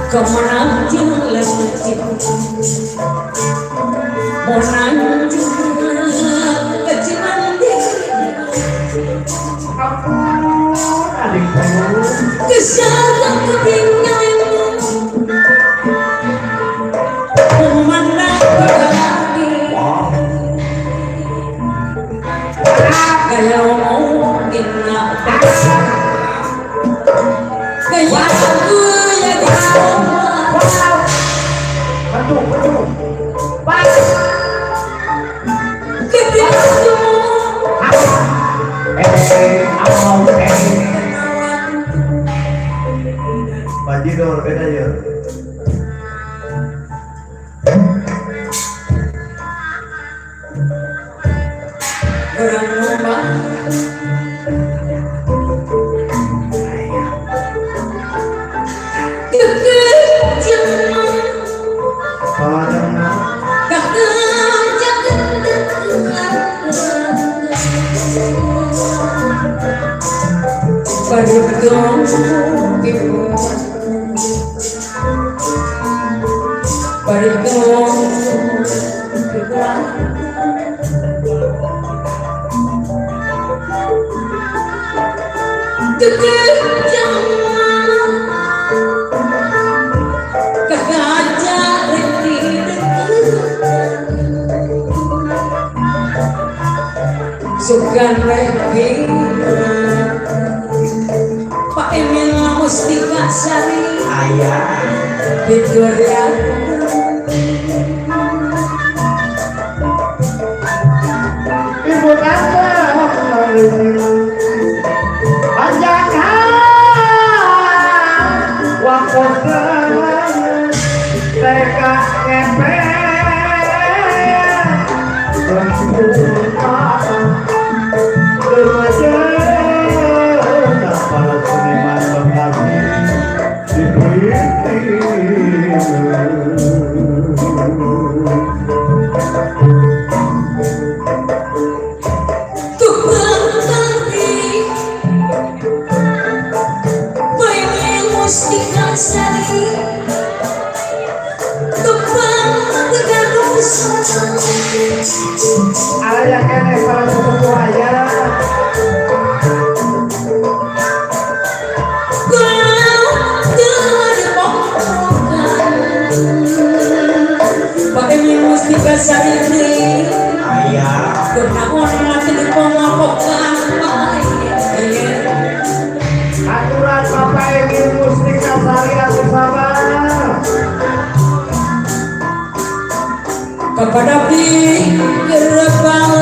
Kemenang jalan menang kecilan kesalahan kebingungan memandang lagi kalau mungkin apa kayak aku ya Bajidor beda ya. orang rumah sukan lagi Pak Emil Mustika Sari Ayah Victoria Ibu tante panjakan wakosan teka ngepek Mustika Sari Kepang Tegarus ada yang kene para sepupu ayah Pak Emil Mustika Sari ayah kenapa nanti dipomokokan aturan Bapak Emil Mustika Sari atuh sabar kepada gerbang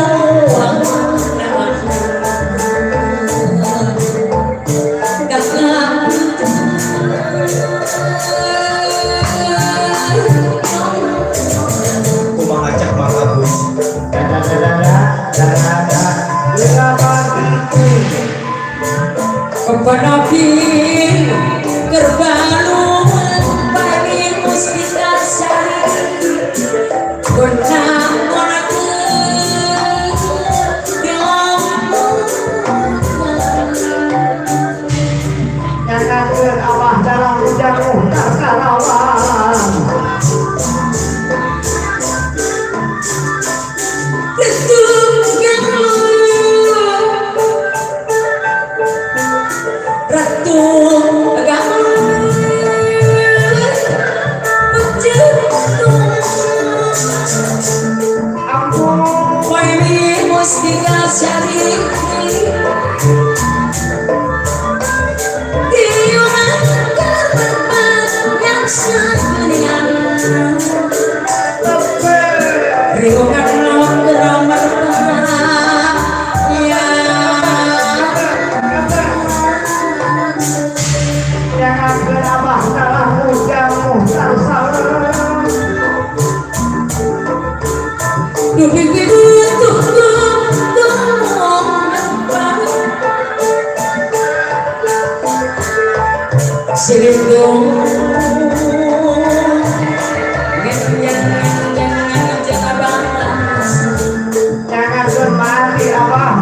ngajak Bang Agus kepada gerbang bagi Mustika Sari gunang nyatakeun Abah dalam hujan muhtar kalawan Mustika Sari tiupan kerbang yang senian ringan ramar ya jangan berabah dalam hujan muhtar Sirindung jangan kemari Abah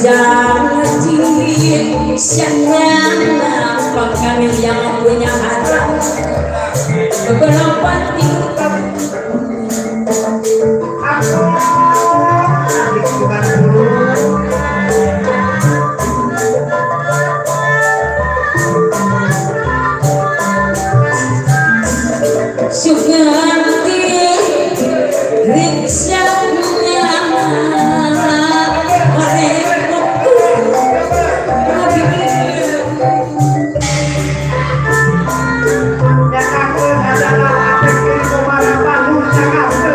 berjanji siangnya apakah yang punya hati beberapa tingkat Aku adik bukan dulu. Suganti riksanya merepotku Yang aku adalah adik kiri kemana bagus yang aku.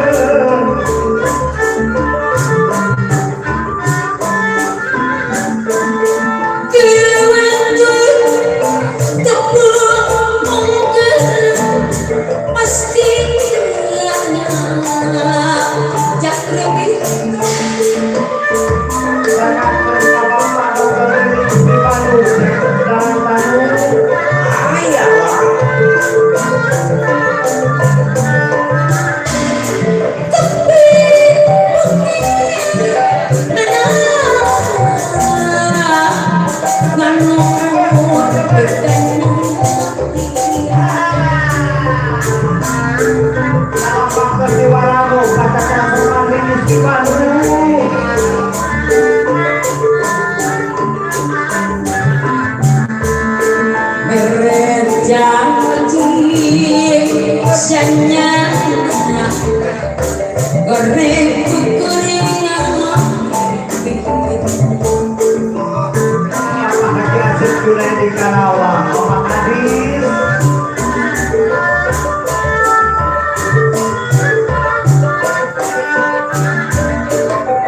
Di Karawang, Bapak Adil.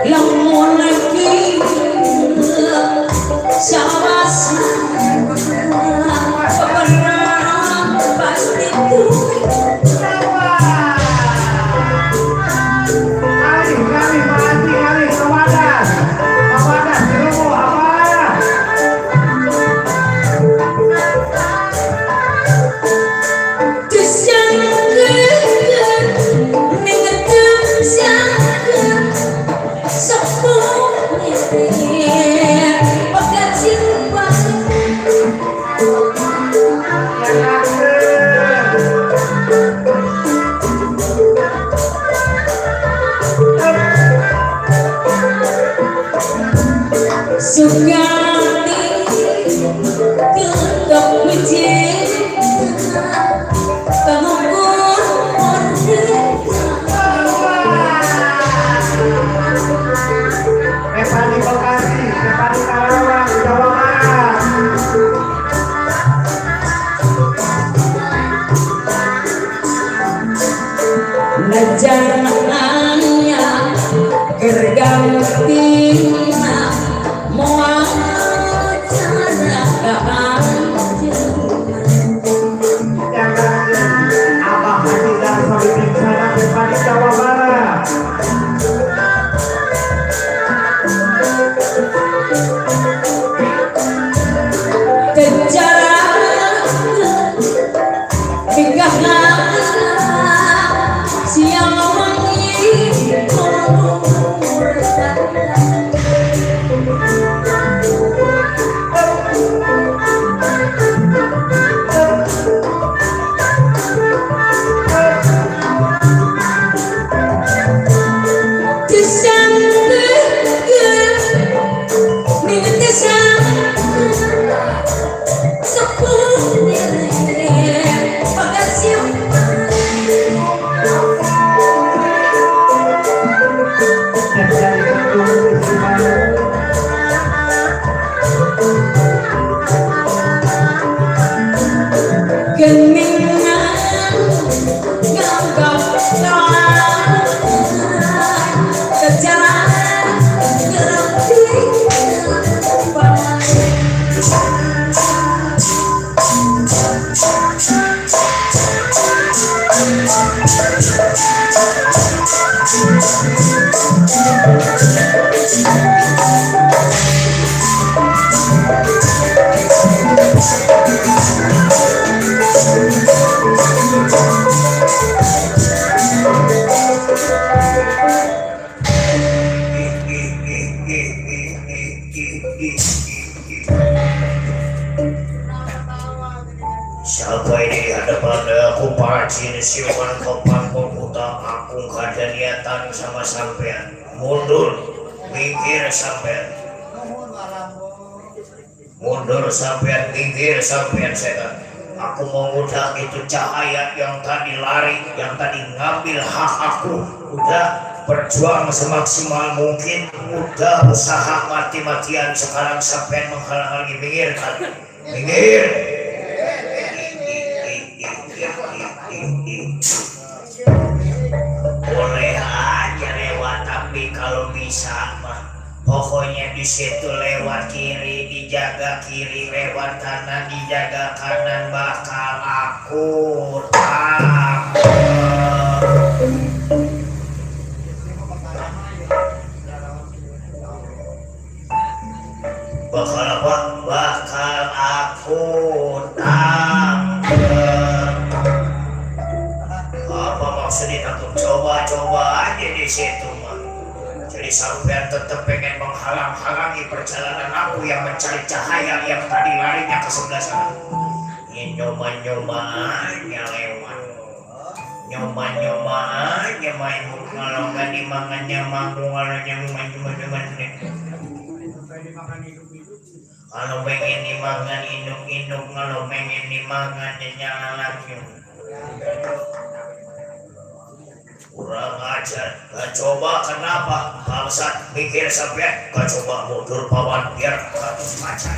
Lamun lagi sama pasti Kami mati kami kewadas. Kewadas dulu apa? Sugati ketok mijin pengukur Eva di Bekasi, Eva di Karawang, Jawa Barat. Najananya gerganti moal cara Jangan Abah Haji dan Sobi Bicara Eva di Jawa Barat. kejar hingga siang wangi Sampai di hadapan aku para jin siluman kepang komputa aku gak ada niatan sama sampean. Mundur, minggir sampean. Mundur sampean, minggir sampean setan. Aku mengudah itu cahaya yang tadi lari, yang tadi ngambil hak aku. Udah berjuang semaksimal mungkin, udah usaha mati-matian, sekarang sampean menghalang-halangi. Minggir kan? Minggir. Boleh aja lewat, tapi kalau bisa mah pokoknya di situ lewat kiri dijaga kiri, lewat kanan dijaga kanan, bakal aku tangkap. Bakal apa? Bakal aku tangkap. Apa maksudnya takut? Coba-coba aja di situ mah. Jadi sampean tetap pengen menghalang-halangi perjalanan aku yang mencari cahaya yang tadi larinya ke sebelah sana. Ini nyoba-nyoba aja lewat. Nyoba-nyoba aja main. Kalau nggak dimakannya maku, kalau nyoba-nyoba kalau pengen dimakan induk-induk, kalau pengen dimakan jangan langsung. Kurang ajar, gak coba kenapa? Bangsat, mikir sampai gak coba mundur pawan biar katus macam.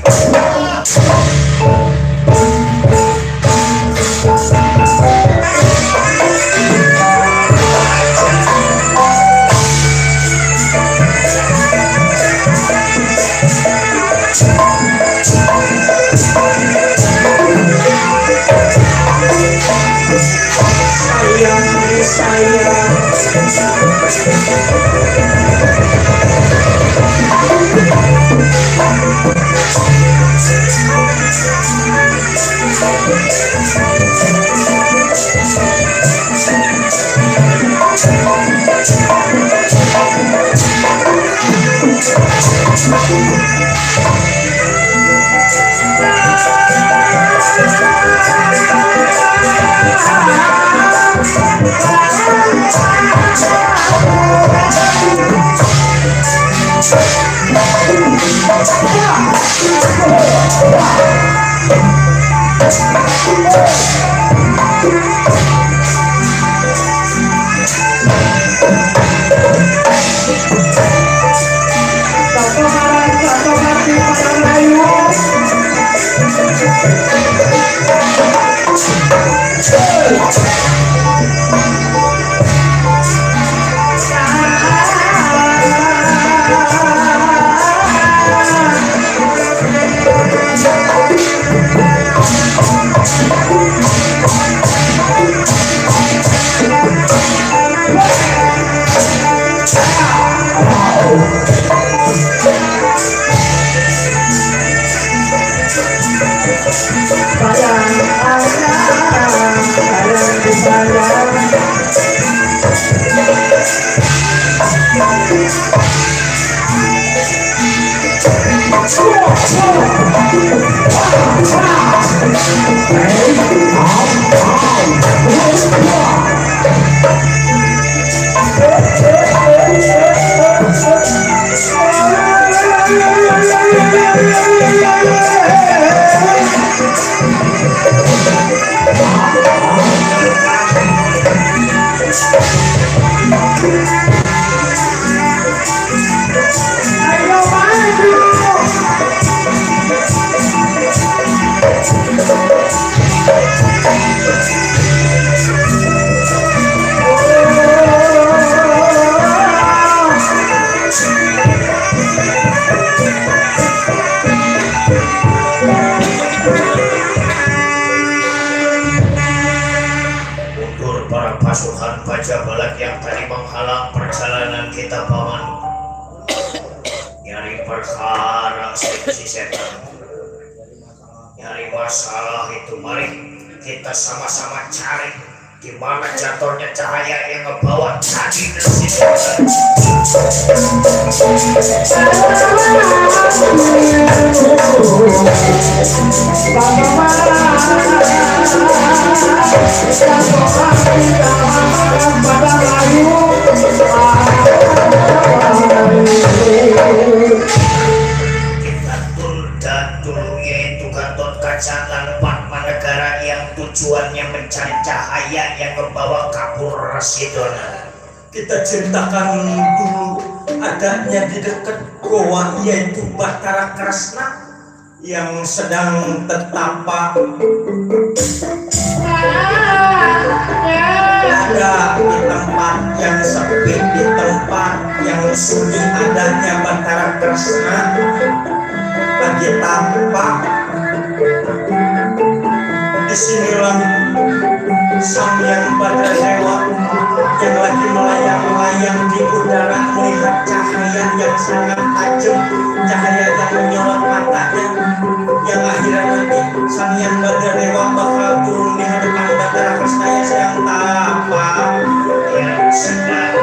Pasukan Baja Balak yang tadi menghalang perjalanan kita paman, nyari perkara si setan, nyari masalah itu. Mari kita sama-sama cari di mana jatuhnya cahaya yang ngebawa tadi ke situ. bangsa lan Padma negara yang tujuannya mencari cahaya yang membawa kabur Rasidona. Kita ceritakan dulu adanya di dekat goa yaitu Bathara Kresna yang sedang tertapa ada di tempat yang sepi, di tempat yang sunyi adanya Bathara Kresna lagi tampak. Disinilah Sang Hyang Badradewa yang lagi melayang-layang di udara melihat cahaya yang sangat tajam, cahaya yang menyorot matanya, yang akhirnya nanti Sang Hyang Badradewa bakal turun di hadapan Bathara Kresna yang sedang tampak. Yang sedang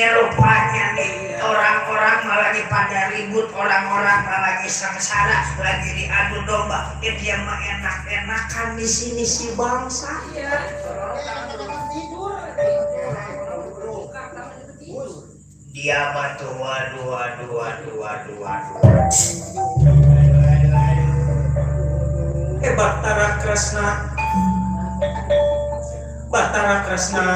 rupanya nih orang-orang malah pada ribut, orang-orang malah lagi sengsara, lagi diadu domba. Dia mah enak-enakan di sini si bangsa. Dia mah tuh waduh. Bathara Kresna, Bathara Kresna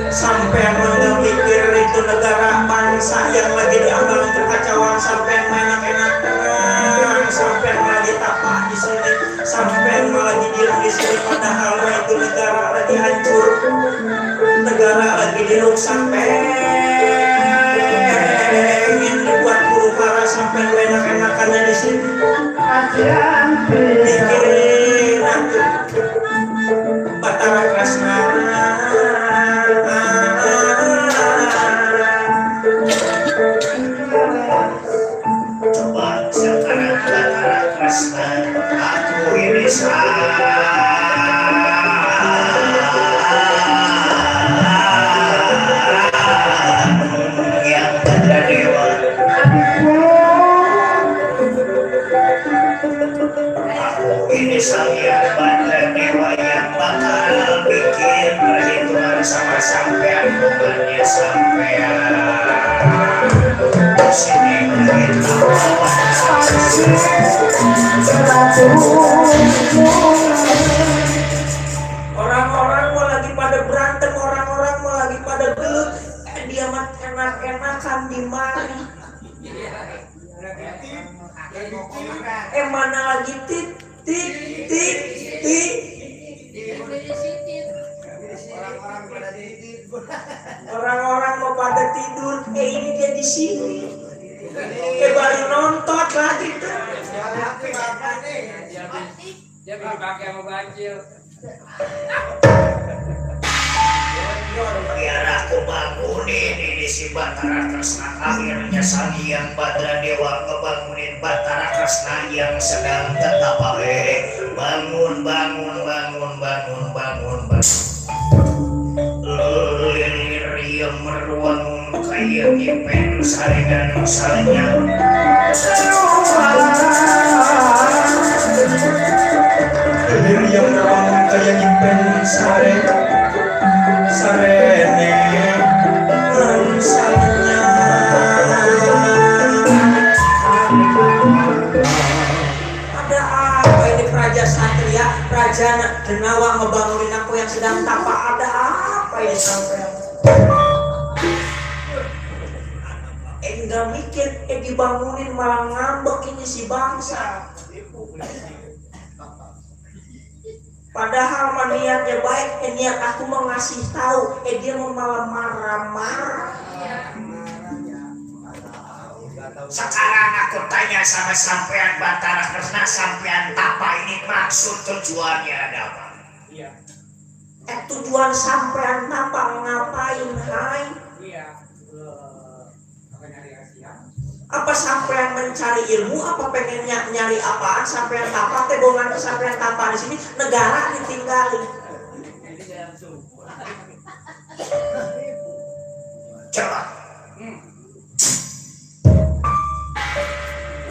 sampai memikir itu negara bangsa yang lagi diambang kekacauan, sampai enak-enakan, sampai lagi tapak di sini, sampai lagi diem di sini, padahal itu negara lagi hancur, negara lagi dirusak, ingin dibuat huru hara, sampai enak-enakannya di sini. Mikirin Bathara Kresna. Coba sekarang Bathara Kresna, aku ini yang Badradewa. Aku ini Sang Hyang Badradewa yang bakal bikin perhitungan sama sampean, bukannya sampean sini kita orang-orang mau lagi pada berantem, orang-orang mau lagi pada gelut, dia mah enak-enakan di mana? Mana lagi tit. Orang-orang mau pada tidur, ini dia di sini. Baru nonton lagi tuh. Dia dipakai sama banjir. Biar aku bangunin ini si Bathara Kresna. Akhirnya Sang Hyang Badradewa ngebangunin Bathara Kresna yang sedang tertapa. Bangun. Lilir yang meruang kayak ngipen saringan salnya. Lilir yang meruang kayak ngipen sarene salnya. Ada apa ini Praja Satria, Praja Denawa ngebangunin aku yang sedang tapa. Ada apa ya sampean? Enggak mikir, dibangunin malah ngambek ini si bangsa. Padahal niatnya baik, niat aku mau ngasih tahu, dia mau malah marah-marah. Sekarang aku tanya sama sampean Batara Kresna, sampean tapa ini maksud tujuannya ada apa? Iya. Tujuan sampean tapa ngapain, hai? Iya. Apa nyari Asia? Apa sampean mencari ilmu? Apa pengen nyari apaan? Sampean tapa teh bongan ke sampean tapa di sini negara ditinggalin. Ini saya langsung. Coba.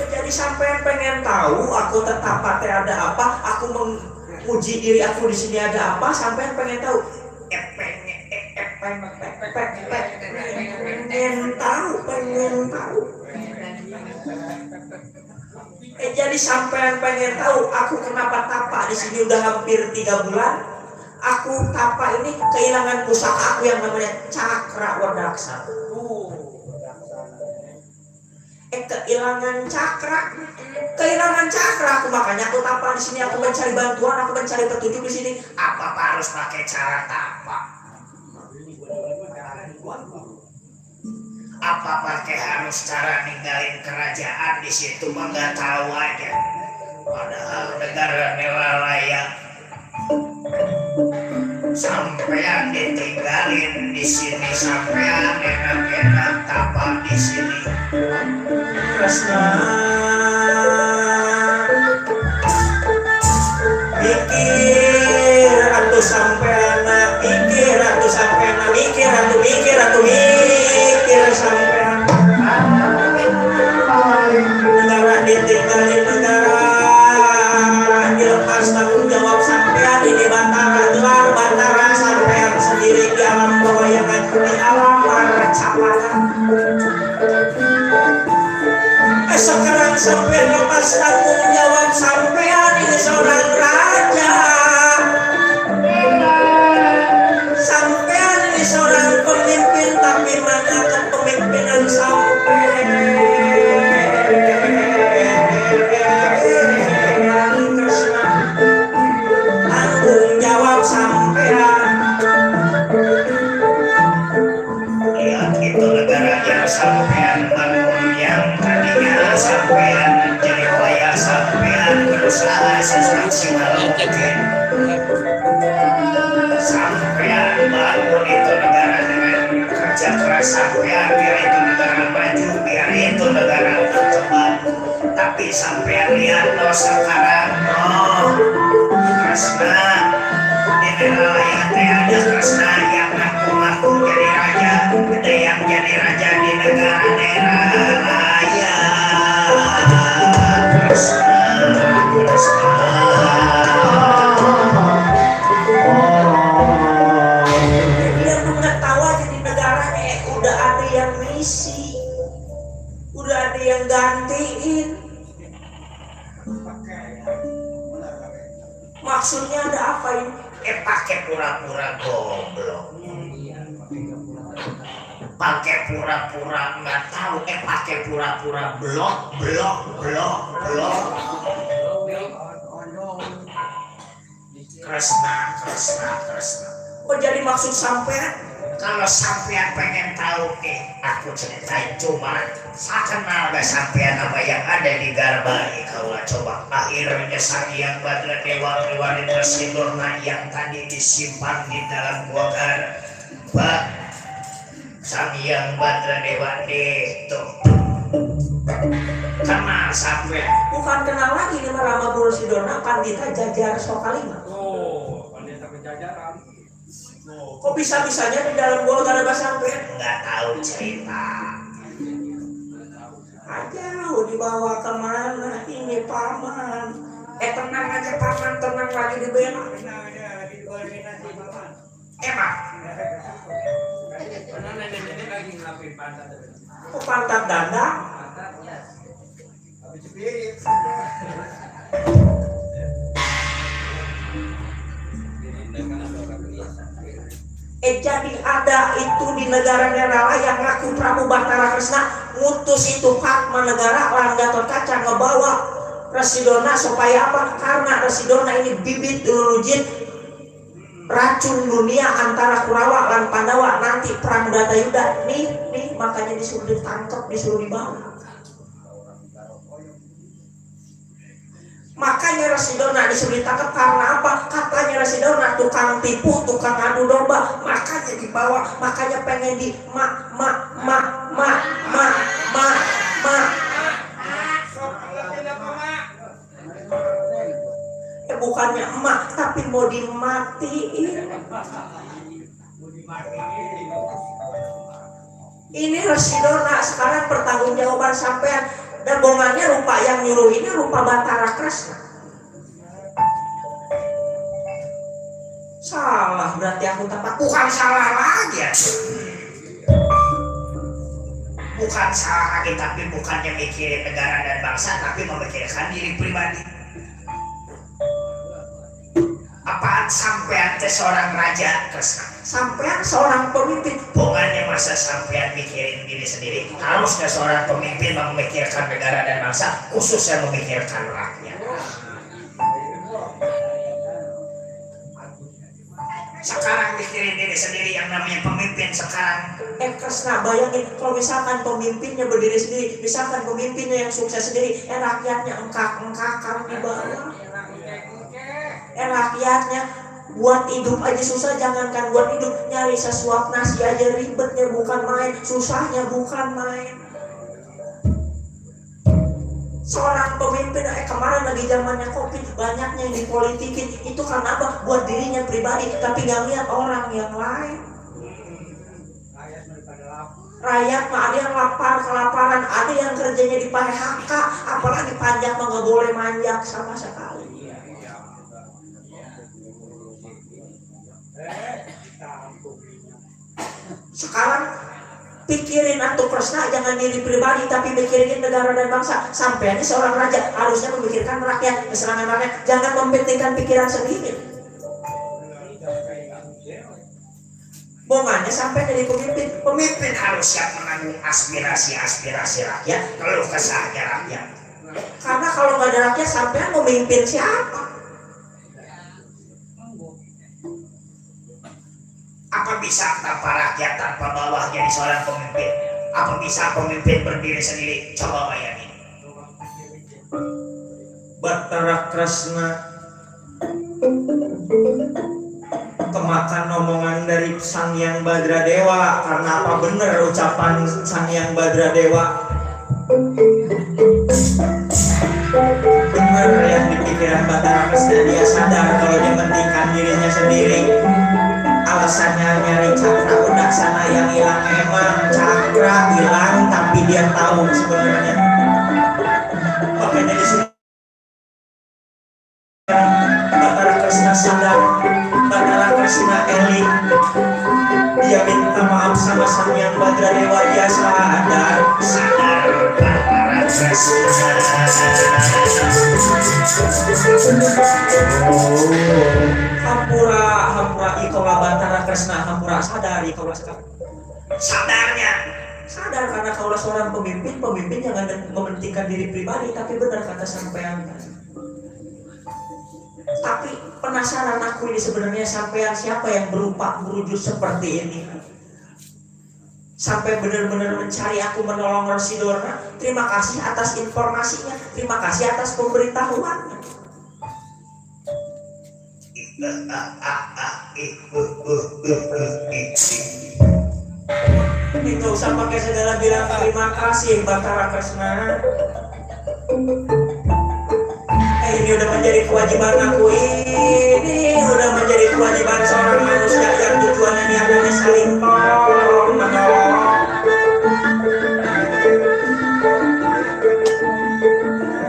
Jadi sampean pengen tahu aku tetap teh ada apa? Aku menguji diri aku di sini ada apa? Sampean pengen tahu? Pengen tahu. Jadi sampean pengen tahu aku kenapa tapa di sini udah hampir 3 bulan? Aku tapa ini kehilangan pusaka aku yang namanya Cakra Wardaksa. Kehilangan cakra aku, makanya aku tapa di sini. Aku mencari bantuan, aku mencari petunjuk di sini. Apa harus pakai cara tapa? Apa pakai harus cara ninggalin kerajaan di situ mah nggak tahu aja. Padahal negara nelalaya sampean ditinggalin di sini, sampean enak-enak tapa di sini. Kresna mikir atuh sampean, mikir atuh sampean, mikir sampean. Negara ditinggalin, negara dilepas tanggung jawab sampean. Ini Batara gelar Batara sampean sendiri di alam pewayangan, di alam percapanan. Sekarang sampean lepas tanggung jawab, sampean ini seorang raja. Sampean ini seorang pemimpin, tapi mana kepemimpinan sampean? Kresna, tanggung jawab sampean. Lihat itu negara yang sampean bangun, yang tadinya sampean menjadi waya, sampean berusaha semaksimal mungkin. Sampean bangun itu negara dengan kerja keras sampean, biar itu negara maju, biar itu negara berkembang. Tapi sampean lihat loh sekarang, Kresna di nelalaya teh ada Kresna yang ngaku-ngaku jadi raja, ada yang jadi raja di negara nelalaya. Kresna. Dia mengetawa jadi negaranya udah ada yang misi, udah ada yang gantiin. Maksudnya ada apa ini? Pakai pura-pura goblok, pakai pura-pura nggak tahu, pakai pura-pura blok. Kresna. Oh jadi maksud sampean? Kalau sampean pengen tahu, aku ceritain, cuma saya kenal gak sampean apa yang ada di Garbai. Kalau coba akhirnya Sang Hyang Badra Dewa keluarin Residorna yang tadi disimpan di dalam gua Garba. Sang Hyang Badra Dewa itu kenal sampean? Bukan kenal lagi nih Rama Buru Sidorna, Pandita Jajar Sokalima. Oh, pandita pejajaran. Kok bisa-bisanya di dalam gua Garba sampean? Nggak tahu cerita. Jauh dibawa kemana ini paman? Tenang aja paman, tenang lagi dibela. Emang Karena nenek lagi ngelakuin pantat. Oh pantat dandang? Pantat, ya. Habis spirit. Jadi ada itu di negara-negara yang ngaku Prabu Batara Kresna ngutus itu Padma negara lan Gatot Kaca ngebawa Residona supaya apa? Karena Residona ini bibit ulujin racun dunia antara Kurawa dan Pandawa nanti perang Datayuda nih makanya disuruh ditangkap, disuruh dibawa. Makanya Residona disuruh ditangkap karena apa? Katanya Residona tukang tipu, tukang adu domba, makanya dibawa, makanya pengen di bukannya emak tapi mau dimatiin. Ini Residona sekarang pertanggungjawaban sampean. Dan bongannya rupa yang nyuruh ini rupa Batara Kresna. Salah berarti aku tepat. Bukan salah lagi ya. Bukan salah lagi, tapi bukannya mikirin negara dan bangsa, tapi memikirkan diri pribadi. Apaan sampean teh seorang raja Kresna? Sampean seorang pemimpin. Bukannya masa sampean mikirin diri sendiri. Harusnya seorang pemimpin memikirkan negara dan bangsa, khususnya memikirkan rakyat. Sekarang mikirin diri sendiri yang namanya pemimpin sekarang. Kresna bayangin kalau misalkan pemimpinnya berdiri sendiri, misalkan pemimpinnya yang sukses sendiri, rakyatnya engkak di bawah. Rakyatnya buat hidup aja susah, jangankan buat hidup, nyari sesuap nasi aja ribetnya bukan main, susahnya bukan main. Seorang pemimpin kemarin lagi zamannya Covid, banyaknya yang dipolitikin itu karena apa? Buat dirinya pribadi, tapi nggak lihat orang yang lain. Rakyat mah ada yang lapar, kelaparan, ada yang kerjanya di PHK, apalagi pajak mah nggak boleh manjak sama sekali. Sekarang pikirin atuh Kresna, jangan diri pribadi tapi mikirin negara dan bangsa. Sampai ini seorang raja harusnya memikirkan rakyat, kesenangan rakyat, jangan mementingkan pikiran sendiri. Bongannya sampai jadi pemimpin. Pemimpin harus siap menanggung aspirasi rakyat, keluh kesahnya rakyat. Karena kalau nggak ada rakyat, sampai memimpin siapa? Apa bisa tanpa rakyat, tanpa bawah jadi seorang pemimpin? Apa bisa pemimpin berdiri sendiri? Coba bayangin. Batara Kresna kemakan omongan dari Sang Hyang Badradewa. Karena apa bener ucapan Sang Hyang Badradewa? Bener yang di pikiran Batara Kresna, dia sadar kalau dia mentingkan dirinya sendiri. Alasannya nyari cakra udaksana yang hilang, emang cakra hilang tapi dia tahu sebenarnya. Makanya di sini Batara Kresna sadar, Batara Kresna eling, dia minta maaf sama Sang Hyang Badradewa, dia sadar Batara Kresna. Hampura ikola Batara Kresna, hampura sadar ikola sekarang. Sadar karena kalau seorang pemimpin jangan mementingkan diri pribadi, tapi benar kata sampean. Tapi penasaran aku ini sebenarnya sampean siapa yang berupa berwujud seperti ini? Sampai benar-benar mencari aku, menolong Residona. Terima kasih atas informasinya, terima kasih atas pemberitahuannya. Nggak usah pakai segala bilang terima kasih Batara Kresna. Ini udah menjadi kewajiban aku, ini udah menjadi kewajiban seorang manusia yang tujuannya niatnya saling tolong menolong.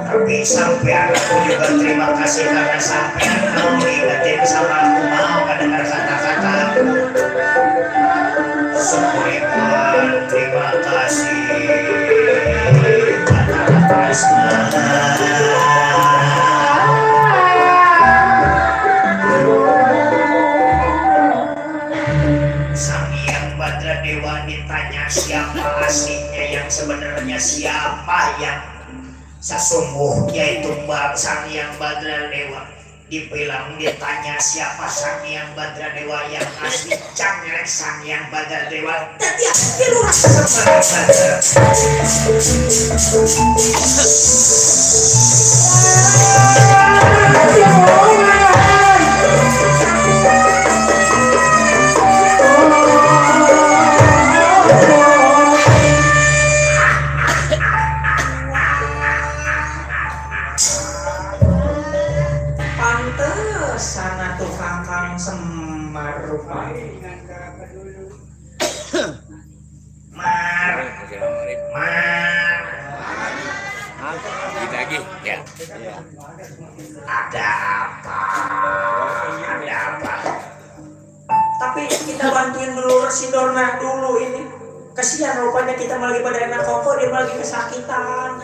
Tapi sampean aku juga terima kasih karena sampean mau ingetin sama aku, mau mendengar kata-kata aku. Sempurna, terima kasih Batara Kresna. sebenarnya siapa yang sesungguhnya itu Sang Hyang Badradewa. Dibilang ditanya siapa Sang Hyang Badradewa yang asli, cangrek Sang Hyang Badradewa. Tadi aku rasa sana tukang kang Semar rupanya. Lagi ya. Ada apa? Tapi kita bantuin dulu Resi Dorna dulu ini. Kasihan rupanya kita lagi pada enak koko, dia lagi kesakitan.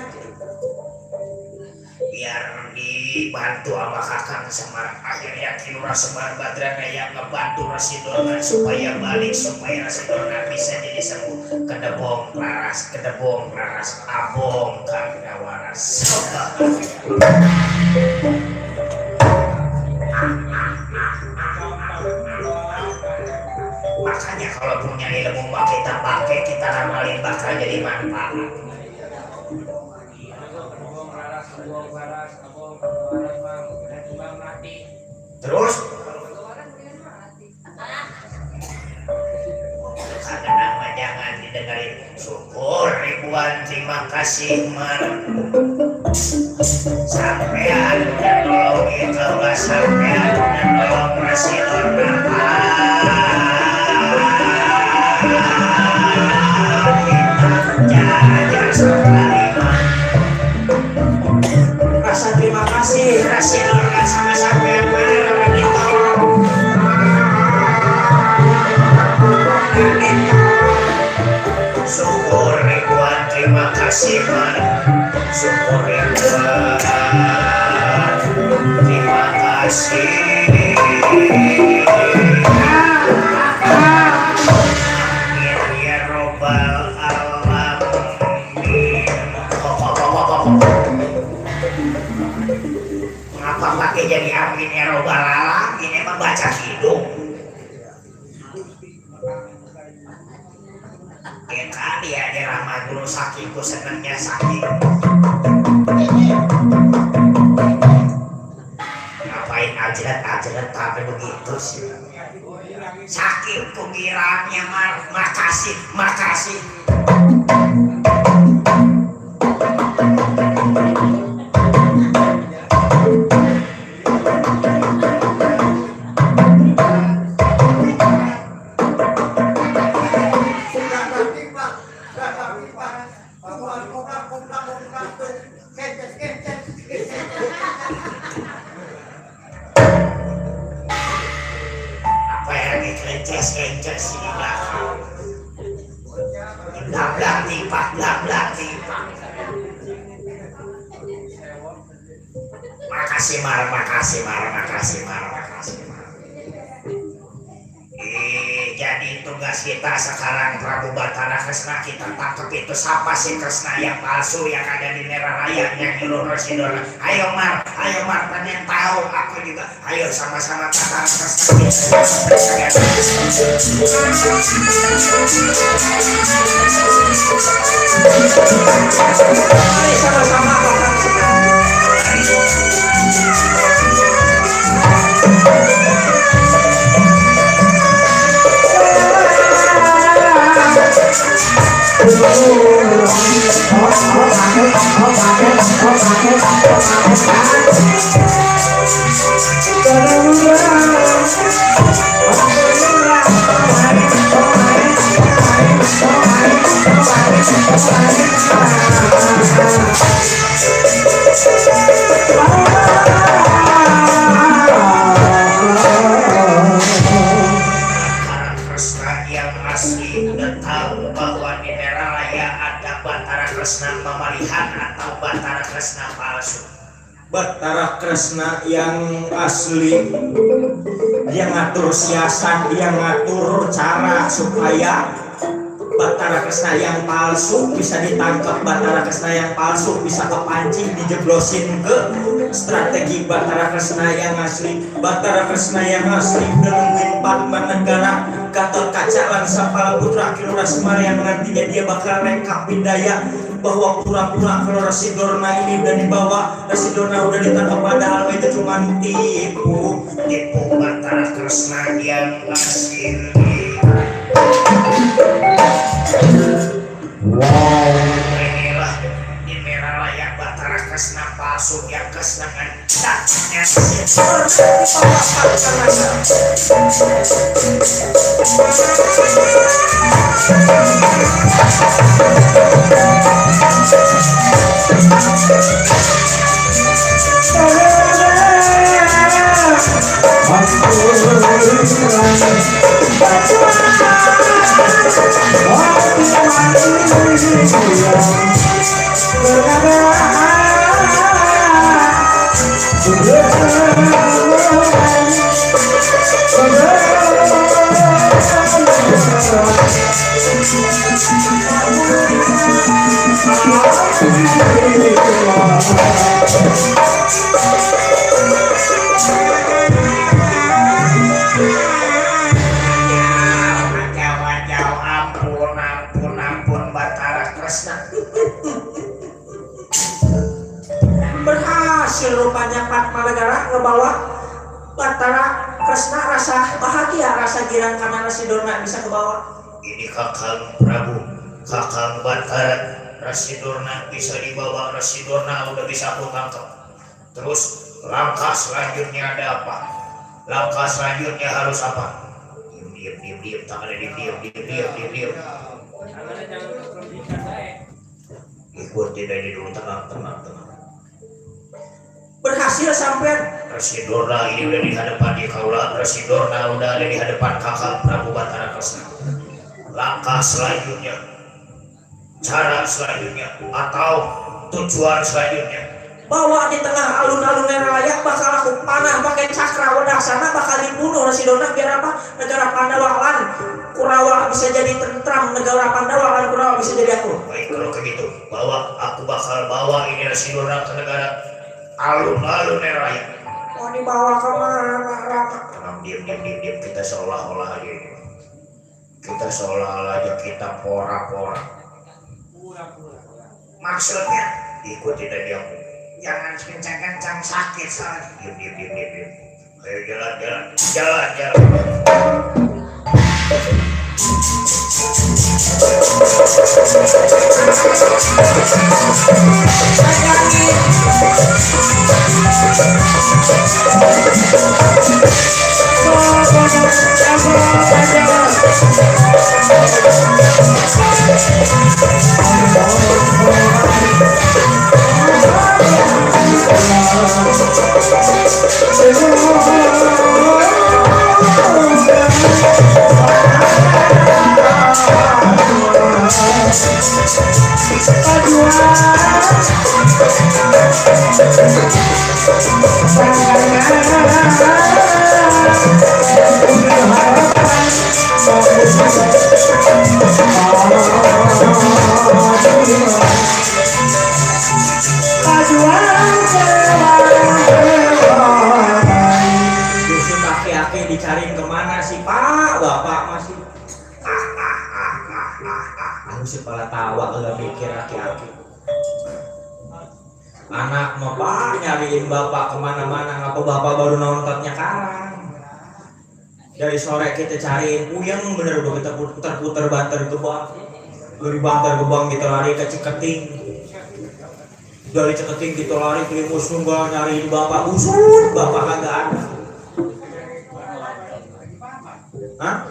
Biar dibantu sama Kakang Semar. Akhirnya Kilura Semar Badrana yang ngebantu Resi Dorna supaya balik, supaya Resi Dorna bisa jadi sembuh. Kedebong laras, abong kagak waras. Makanya kalau punya ilmu mah kita pakai, kita amalin bakal jadi manfaat. Terus karena nama jangan didengarin. Syukur ribuan terima kasih Mar. Sampean udah nolong itu gak, sampean udah nolong Resi Dorna. Rasa terima kasih Resi Dorna sama sampean Mar gitu. Syukur ribuan terima kasih Mar. Syukur ribuan terima kasih. Amin ya robbal alamin. Ngapa pakai jadi amin ya robbal alamin? Emang baca hidung. Ya tadi ada Rama Guru saking ku senengnya saking. Ngapain ajret tapi begitu sih. Saking kugiranya makasih. Apa yang dikelences di belakang? Blak tipak. Makasih Mar. Jadi tugas kita sekarang Prabu Batara Kresna, kita tangkap itu siapa sih Kresna yang palsu yang ada di Merah Raya yang nyuruh Resi Dorna. Ayo Mar, pengen tahu, aku juga. Ayo sama-sama Batara Kresna sama-sama Batara Kresna yang asli, dia ngatur siasat, dia ngatur cara supaya Batara Kresna yang palsu bisa ditangkap, Batara Kresna yang palsu bisa kepancing, dijeblosin ke strategi Batara Kresna yang asli. Batara Kresna yang asli udah nungguin Padmanegara, Gatot Kaca, Langsapala Putra, Kilura Semar yang nantinya dia bakal rekap bidaya bahwa pura-pura kalau Resi Dorna ini udah dibawa, Resi Dorna udah ditangkap, padahal itu cuma tipu Batara Kresna yang asli. Inilah di merah layak Batara Kresna palsu yang kesenangan datangnya ampun Batara Kresna. Berhasil rupanya Padmanegara ngebawa Batara Kresna rasa bahagia, rasa girang karena Resi Dorna bisa kebawa. Ini Kakang Prabu, Kakang Batara, Resi Dorna bisa dibawa, Resi Dorna udah bisa aku tangkap. Terus langkah selanjutnya ada apa? Langkah selanjutnya harus apa? Diam, tangannya diam. Tangannya jangan berbicara baik. Ikutin aja dulu, tenang. Berhasil sampai Resi Dorna ini udah di hadapan di kaula, Resi Dorna udah ada di hadapan Kakang Prabu Batara Kresna. Langkah selanjutnya, cara selanjutnya, atau tujuan selanjutnya, bawa di tengah alun-alun Neralaya, bakal aku panah pakai cakra wadaksana, bakal dibunuh Resi Dorna biar apa? Negara Pandawa lan Kurawa bisa jadi tentram, negara Pandawa lan Kurawa bisa jadi aku. Baik kalau begitu, aku bakal bawa ini Resi Dorna ke negara alun-alun Neralaya. Mau dibawa kemana, Raka? Tenang, diam. Kita seolah-olah aja kita pora-pora. Maksudnya ikutin aja aku. Jangan kencang-kencang, sakit soalnya. Diam. Ayo jalan. Dicariin kemana sih Pak? Bapak masih aku sih pala tawa gak mikir aki-aki. Anak mau Pak nyariin bapak kemana-mana, ngapa bapak baru nontonnya karang? Dari sore kita cariin puyeng bener udah kita puter-puter Banter Gebang. Dari Banter Gebang kita lari ke Ciketing. Dari Ciketing kita lari ke Limusunggal nyariin bapak, usut bapak kagak ada. Hah?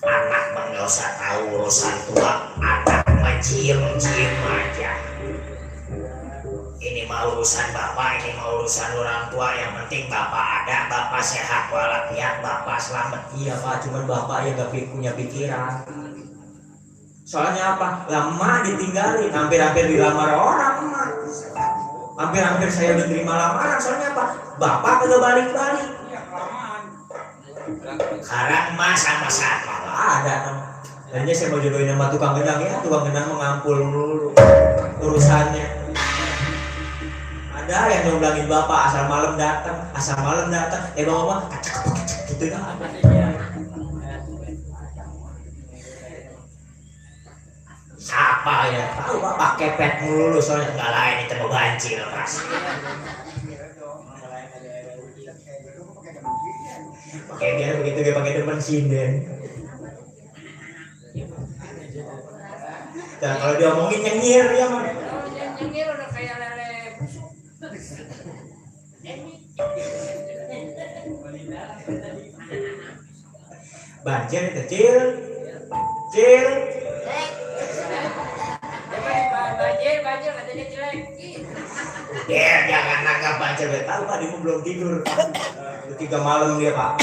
Anak mah nggak usah tahu urusan tua, anak mah cium aja. Ini mah urusan bapak, ini mah urusan orang tua. Yang penting bapak ada, bapak sehat walafiat, bapak selamat. Iya Pak, cuman bapak yang gak punya pikiran. Soalnya apa? Lama ditinggalin, hampir-hampir dilamar orang emak. Hampir-hampir saya udah terima lamaran, soalnya apa? Bapak kagak balik-balik. Sekarang mah sama-sama. Ada no. Hanya saya mau jodohin sama tukang gendang ya, tukang gendang mengampul dulu urusannya. Ada yang nyomblangin bapak asal malam datang, bapak gitu dah. Siapa ya? Tahu bapak kepet mulu soalnya. Enggak lain itu mau banci lepas. Pakai dia begitu dia pakai depan sinden. Dan kalau dia omongin nyengir ya mah. Nyengir udah kayak lele busuk. Banjir kecil. Banjir katanya jelek. Jangan nanggap banci. Tahu Pak, dia belum tidur. 3 malam dia Pak.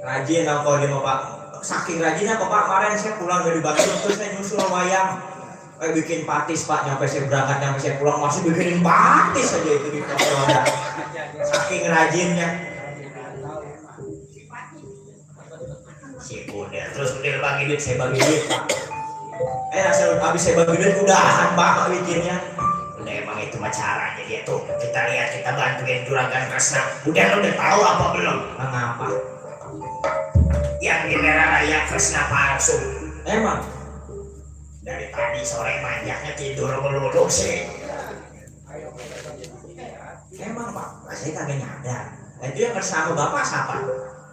Rajin kalau dia mau Pak. Saking rajinnya kok Pak, kemarin saya pulang dari Bandung terus saya nyusul wayang. Bikin patis Pak, nyampe saya pulang masih bikinin patis aja itu di Ponorogo. Saking rajinnya. Si Budel terus Budel bagi duit, Saya bagi duit Pak. Habis saya bagi duit udahan Pak bikinnya. udah emang itu mah caranya dia tuh. Kita lihat, kita bantuin Juragan Kresna. Udah tahu apa belum? Mengapa? Yang di daerah raya Kresna palsu. Emang Dari tadi sore manjaknya tidur melulu sih. Emang Pak, saya kagak nyadar. Itu yang bersama Bapak siapa?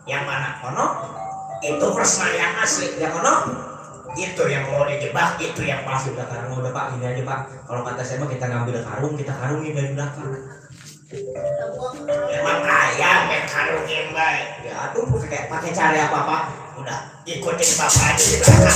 Yang mana? Ono? Itu Kresna yang asli. Yang ono? Itu yang mau dijebak, itu yang palsu. Sudah karung udah Pak, ini aja Pak. Kalau kata saya mah kita ngambil karung, kita karungin dari belakang. Emang kaya main karungin baik. Ya aduh pakai cara apa Pak? Udah ikutin bapak aja di belakang.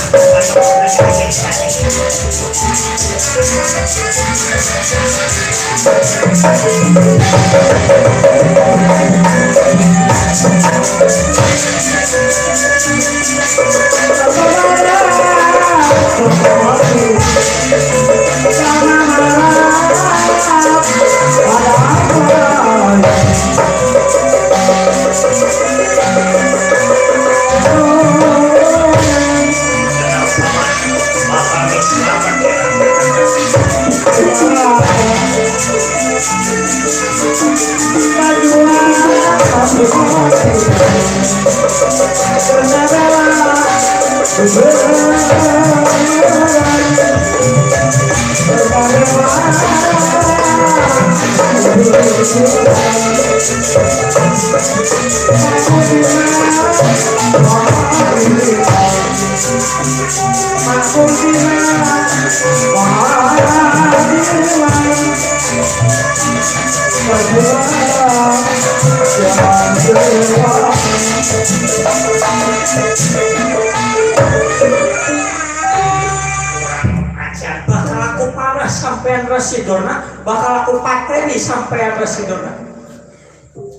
Bakal aku panas sampean residona, bakal aku pateni sampean residona.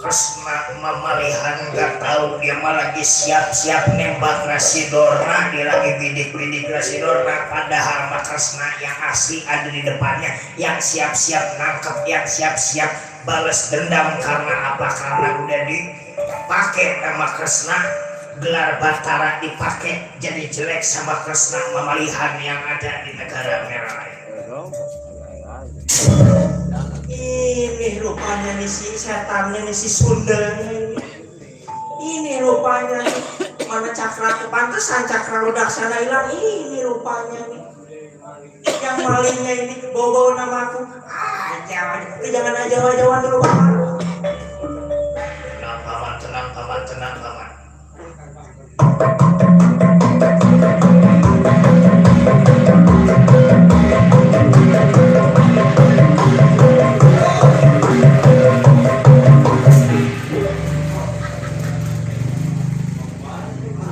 Kresna memalihan nggak tahu dia mah lagi siap-siap nembak Rasidorna, dia lagi bidik-bidik Rasidorna, padahal mah Kresna yang asli ada di depannya, yang siap-siap nangkep, yang siap-siap balas dendam. Karena apa? Karena udah dipakai nama Kresna, gelar Batara dipakai, jadi jelek sama Kresna memalihan yang ada di negara merah. Ini rupanya nih si setannya nih si Sundanya ini rupanya nih. Mana cakra kepantesan cakra Ludaksana hilang. Ini rupanya nih yang malingnya ini bawa-bawa nama aku. Jangan aja-ajawan dulu Bapak. Tenang paman.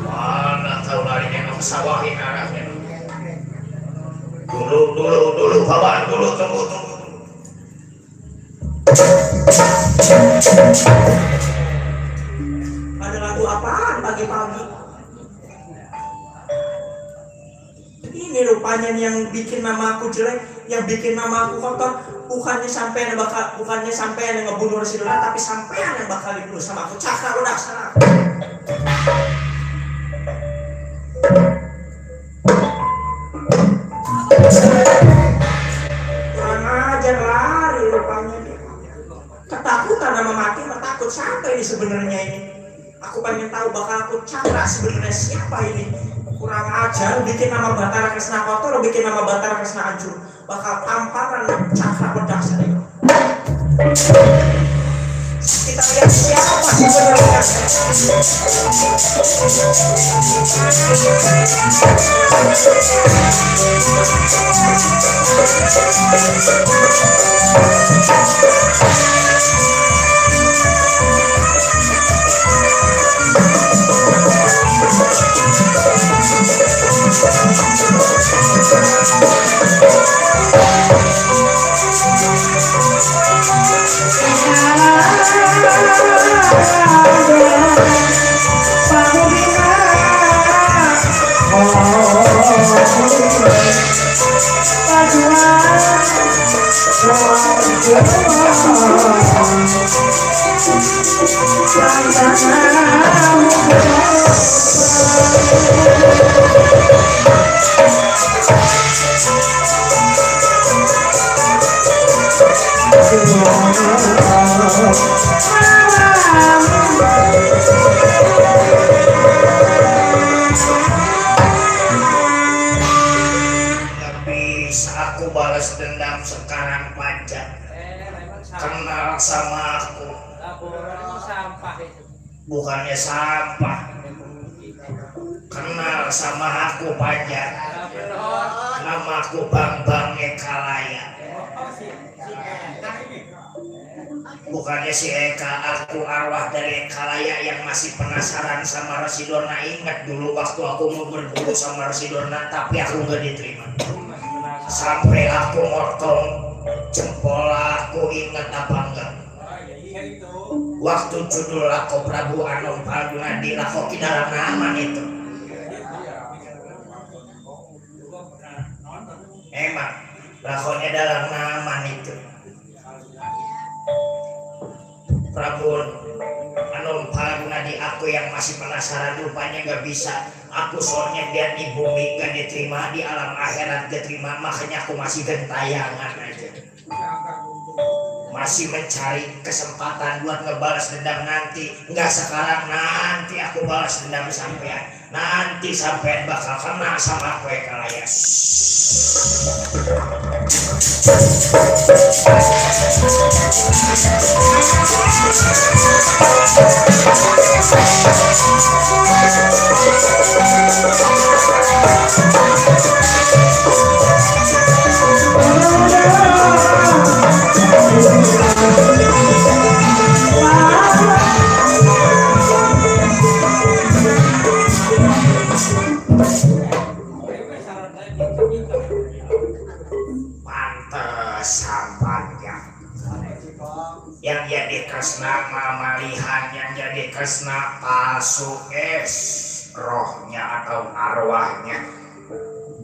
Mana tahu larinya ke sawahin arahnya. Dulu paman, tunggu. Ada lagu apaan pagi-pagi? Ini rupanya nih yang bikin nama aku jelek, yang bikin nama aku kotor. Bukannya sampean yang ngebunuh Rasidona, tapi sampean yang bakal dibunuh sama aku. Cakra Ludaksana. sebenarnya ini. Aku pengen tahu bakal aku cakra sebenarnya siapa ini. Kurang ajar, bikin nama Batara Kresna kotor, bikin nama Batara Kresna hancur. Bakal tamparan cakra pedak saya. Kita lihat siapa sebenarnya. Aku balas dendam sekarang Panjang. Kenal sama aku. Sampah itu. Bukannya sampah. Kenal sama aku Panjang. Namaku Bambang Ekalaya. Bukannya si Eka, aku arwah dari Ekalaya yang masih penasaran sama Residorna. Ingat dulu waktu aku mau berburu sama Residorna, tapi aku nggak diterima. Sampai aku motong jempol, aku ingat apa enggak? Waktu judul Lako Prabu Anom Palguna di Lako Kidalang Naman itu. Emang lakonnya dalam Naman itu. Prabu Anom Palguna di aku yang masih penasaran, rupanya nggak bisa. Aku soalnya dia di bumi gak diterima, di alam akhirat gak terima, makanya aku masih gentayangan aja. Masih mencari kesempatan buat ngebalas dendam nanti. Nggak sekarang, nanti aku balas dendam sampean. Nanti sampean bakal kena sama aku Ekalaya. Yang jadi Kresna Mamalihan, yang jadi Kresna palsu rohnya atau arwahnya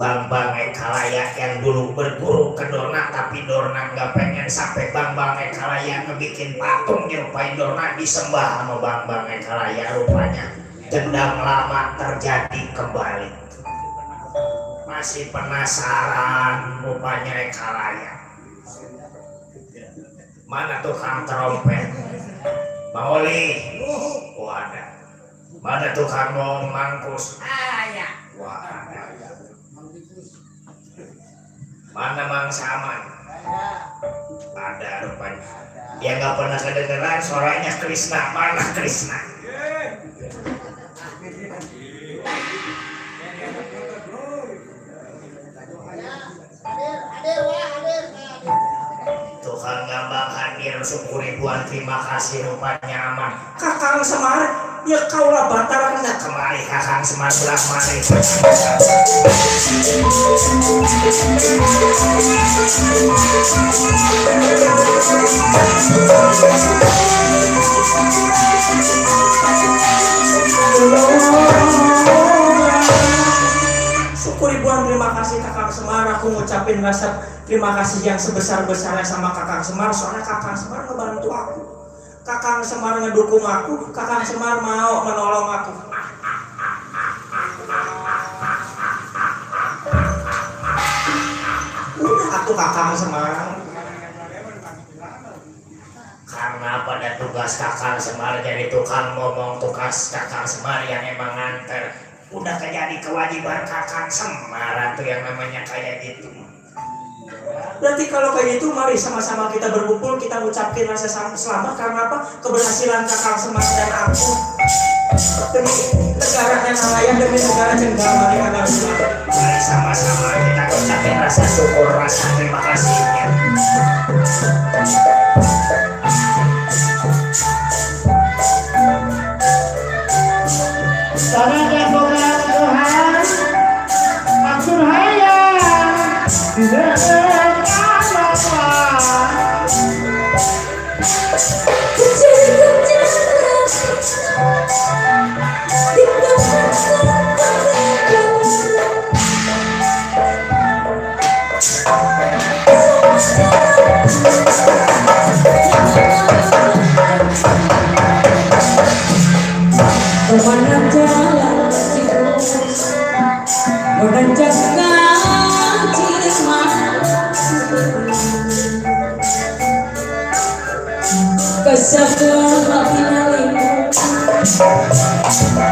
Bambang Ekalaya yang dulu berguru ke Dorna, tapi Dorna nggak pengen sampai Bambang Ekalaya ngebikin patung nyerupai Dorna disembah sama Bambang Ekalaya. Rupanya dendam lama terjadi kembali. Masih penasaran rupanya Ekalaya. Mana tukang trompet? Maoli. Oh ada. Mana tukang gong mangkus? Ya. Wah ada. Mana Mang Saman? Ada rupanya. Dia nggak pernah kedengeran suaranya Krisna. Mana Krisna? Tukang Gambang hadir, syukur ribuan, terima kasih, rupanya aman. Kakang Semar, ya kaulah Batara Kresna. Kemari Kakang Semar, belah mari. Syukur ribuan terima kasih Kakang Semar. Aku ngucapin rasa terima kasih yang sebesar-besarnya sama Kakang Semar. Soalnya Kakang Semar ngebantu aku, Kakang Semar ngedukung aku, Kakang Semar mau menolong aku. Udah aku Kakang Semar. Karena pada tugas Kakang Semar jadi tukang ngomong, tugas Kakang Semar yang emang nganter. Udah kejadi kewajiban Kakang Semar tuh yang namanya kayak gitu. Berarti kalau kayak gitu, mari sama-sama kita berkumpul, kita ucapkan rasa selamat karena apa? Keberhasilan Kakang Semar dan aku demi negara yang layak, demi negara Jenderal Mari Kakang Semar. Mari sama-sama kita ucapin rasa syukur, rasa terima kasihnya. Tanah dan boga Tuhan, maksud hayang di dalam Allah. Kemana jalan tikus menanjakan jiwa, kesatuan finalimu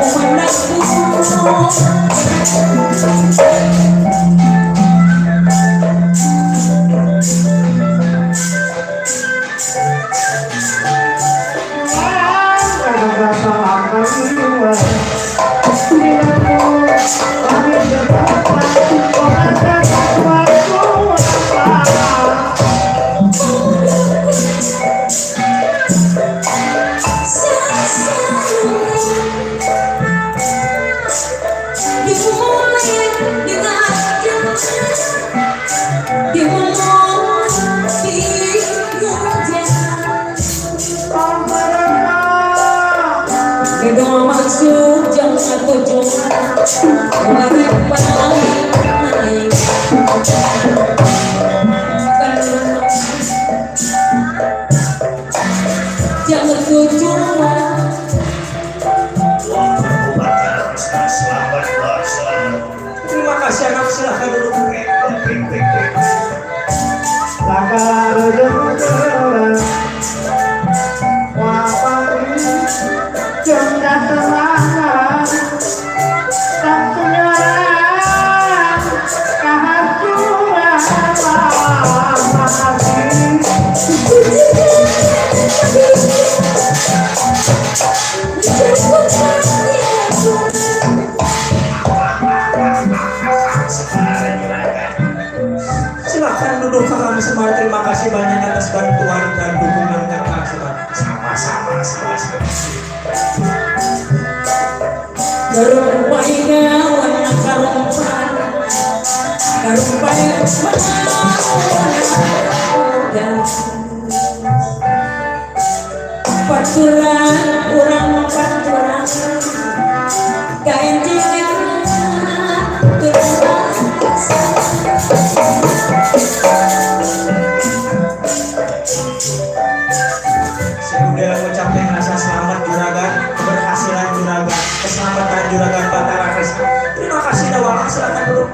memandangku. Maksud jam satu jam lagi paling jangan tujuh Selamat berselamat. Terima kasih anak, silahkan duduk. Langkah rejeki wapari jenggat semangat tak penyerang kehancuran Silahkan duduk Kakang Semar. Terima kasih banyak atas bantuan dan dukungan Kakang Semar. Sama-sama. Gerupainya warna karumpan, karumpan paturan kurang paturan kain jenggot Sudah mengucapkan rasa selamat juragan, keberhasilan juragan, keselamatan juragan Batara Resa. Terima kasih Dawang, silahkan duduk.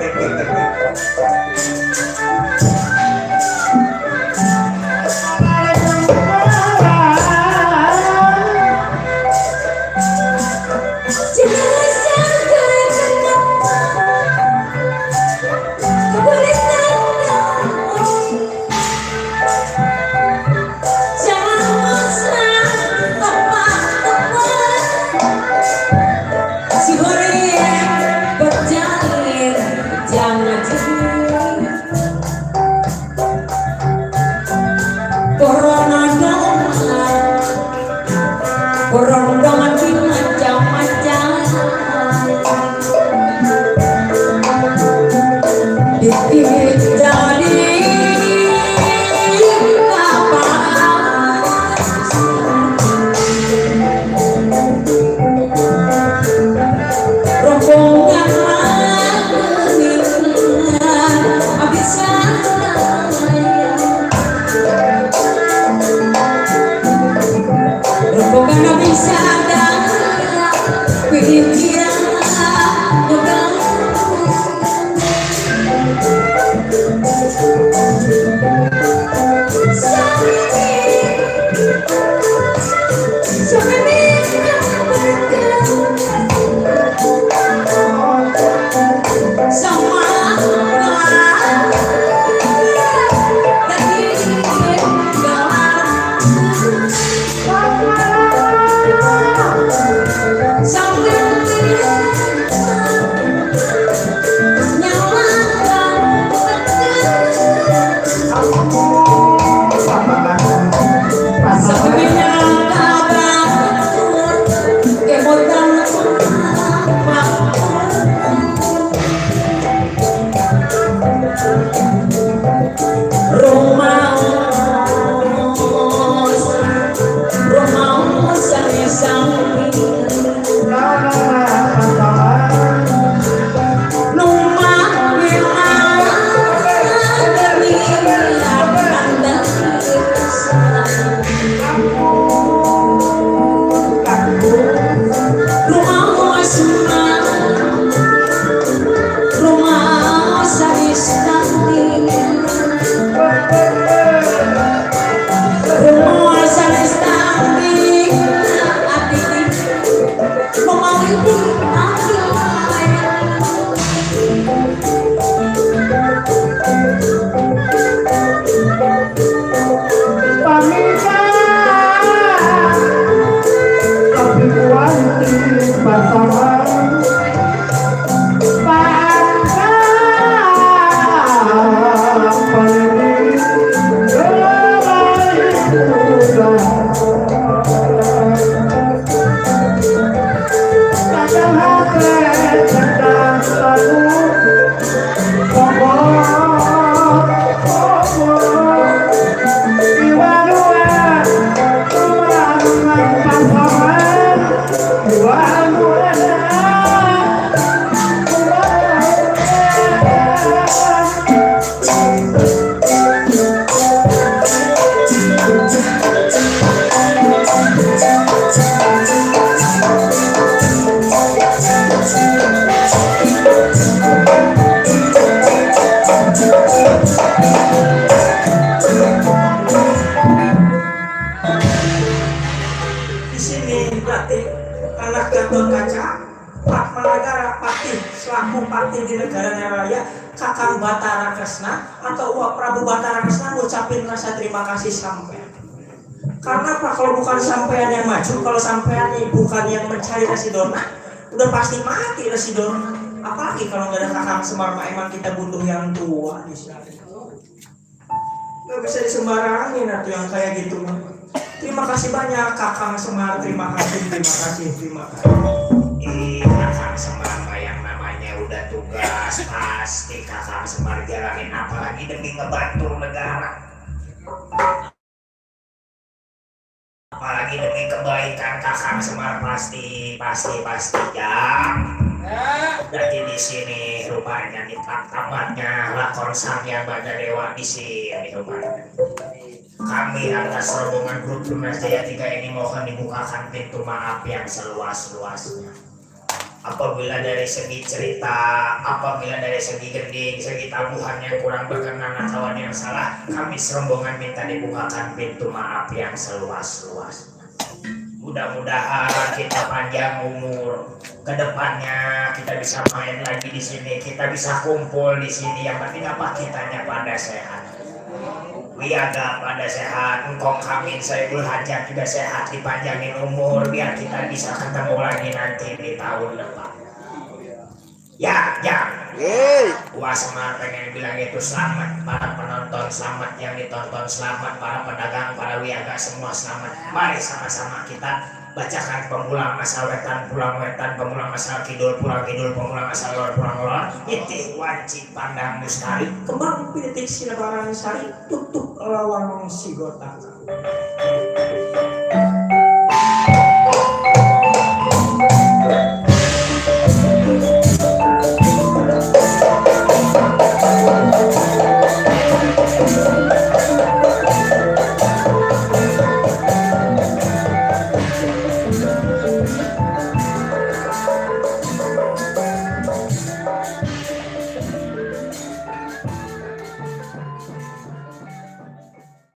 di negara raya Kakang Batara Kresna atau Wak Prabu Batara Kresna ngucapin rasa terima kasih sampean. Karena apa? Kalau bukan sampean yang maju, kalau sampean bukan yang mencari Residona, udah pasti mati Residona. Apalagi kalau nggak ada Kakang Semar, emang kita butuh yang tua di sini. Nggak bisa disembarangin atau yang kayak gitu mah. Terima kasih banyak Kakang Semar, terima kasih. Kakang Semar yang namanya udah tugas pasti Kakang Semar jalanin, apalagi demi ngebantu negara, apalagi demi kebaikan Kakang Semar pasti jam. Jadi di sini rupanya di tamatnya lakon Sangya Badadewa di sini rupanya. Kami atas rombongan grup Tunas Jaya 3 ini mohon dibukakan pintu maaf yang seluas-luasnya. Apabila dari segi cerita, apabila dari segi gending, segi tabuhan yang kurang berkenan atau yang salah, kami serombongan minta dibukakan pintu maaf yang seluas-luasnya. Mudah-mudahan kita panjang umur, kedepannya kita bisa main lagi di sini, kita bisa kumpul di sini. Yang penting apa, kitanya pada sehat. Wiaga pada sehat, engkong kami Saiful Hajat juga sehat, dipanjangin umur biar kita bisa ketemu lagi nanti di tahun depan. Ya, gua Semar pengen bilang itu selamat para penonton, selamat yang ditonton, selamat para pedagang, para wiaga semua selamat. Mari sama-sama kita bacakan pemulang asal wetan, pulang wetan, pemulang asal kidul, pulang kidul, pemulang asal lor, pulang lor. Itih wajib pandang mustari, kembang pitik silebaran sari, tutup lawang si gotak.